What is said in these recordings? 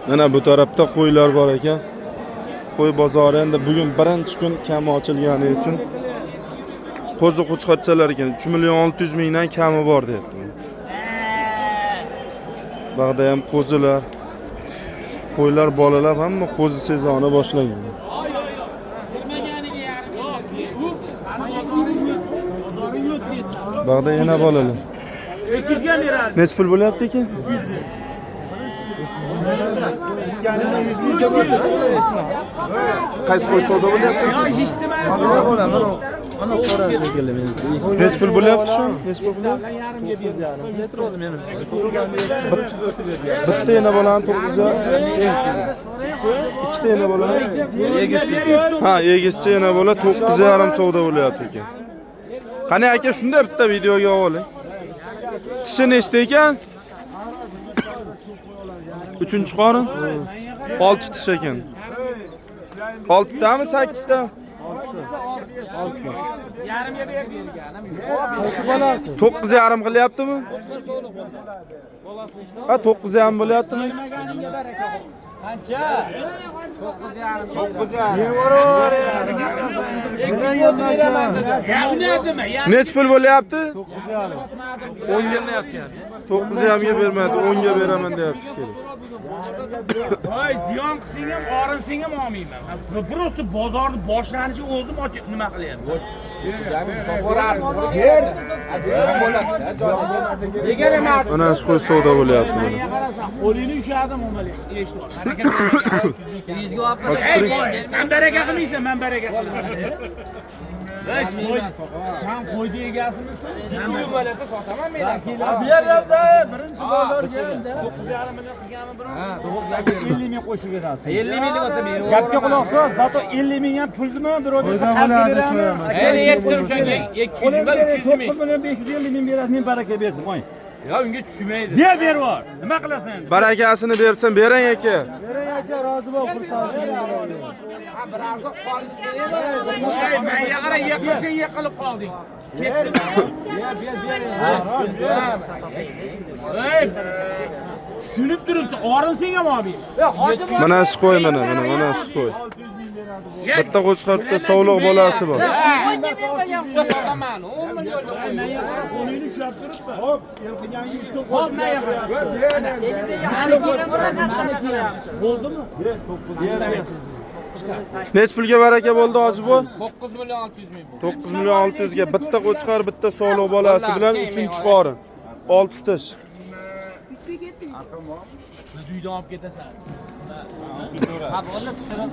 Mana bu tarafda qo'ylar bor ekan. Qo'y bozori endi bugun birinchi kun kam ochilgani uchun qo'zi qo'chqorchalar ekan. 3 million 600 mingdan kami bor deyapti. Bag'da ham qo'zilar, qo'ylar, bolalar hamma qo'zi sezoni boshlangan. Bag'da yana bolalar. Necha pul bo'lyapti ekan? Qaysi qo'y savdo bo'lyapti? Necha pul bo'lyapti shu? Necha pul bo'lyapti? Bitta ena bolani 9 ikkita ena bolani ha, egizcha ena bola 9,5 savdo bo'lyapti ekan. Qani aka, shunda bitta videoga oling. Tishi nechta ekan? 3-chi qorin? 6 tish ekan. 6 tami, 8 ta? 9,5 qilyaptimi? Ha, 9,5 bo'lyaptimi? Qancha? 9,5. Necha pul bo'lyapti? 9,5. 10 ga 9,5 ga bermadi, 10 ga beraman deyapti kerak. Voy, ziyon qilsang ham, orinsang ham olmayman. Просто bozorni boshlanishi o'zim ochib nima qilyapman. Mana shu qo'y savdo bo'lyapti mana. Qo'lingni ushladim o'mali. Eshitib. Yuzga olib Sen baraka qilmaysan, men baraka qilaman. Sen qo'yni egasimisan? Bo'lsa sotaman men. Bu yerda birinchi bozor keldi. 9,5 million qilganmi birov? 50 ming qo'shib berasiz. 50 ming bo'lsa men. Gapga quloq sol, zato 50 ming ham puldimi, birovga qarz beramiz. Endi yetdim shunga 200 ming, 300 ming. 9 million 550 ming berasiz, men baraka berdim, qo'y. Ya unga tushmaydi. Ber berib yubor. Nima qilasan endi? Barakasini bersin, bering aka. Voy, menga qara, yiqilsang yiqilib qolding. Ketdimi? Ber, ber, ber. Ey, tushunib turibsan, orinsang ham olmayman. Mana shu qo'y mana, mana mana shu qo'y. Bitta qo'chqor, bitta sovliq bolasi bor. Sotaman. 10 million. Menga qara, qo'lingni ushlab turibsan. Hop, Hop, menga qara. Maniki ham emas, maniki ham. Bo'ldimi? Necha pulga baraka bo'ldi hoji bu? 9 million 600 ming bo'ldi. 9 million 600 ga bitta qo'chqor, bitta sovliq bolasi bilan 3-qorin. 6 tish. Biz uydan olib ketasan. Ha, bo'ldi, tushirib.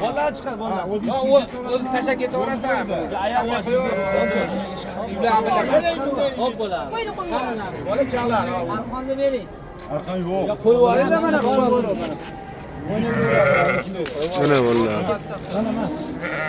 Bolalar chiqar, bolalar. Yo, o'zi tashlab ketaverasan. Xo'p bo'ladi. Bola chalar. Arqonni bering. Arqon yo'q. Qo'yib yuboringlar mana, qo'yib yuboringlar. Mana bolalar.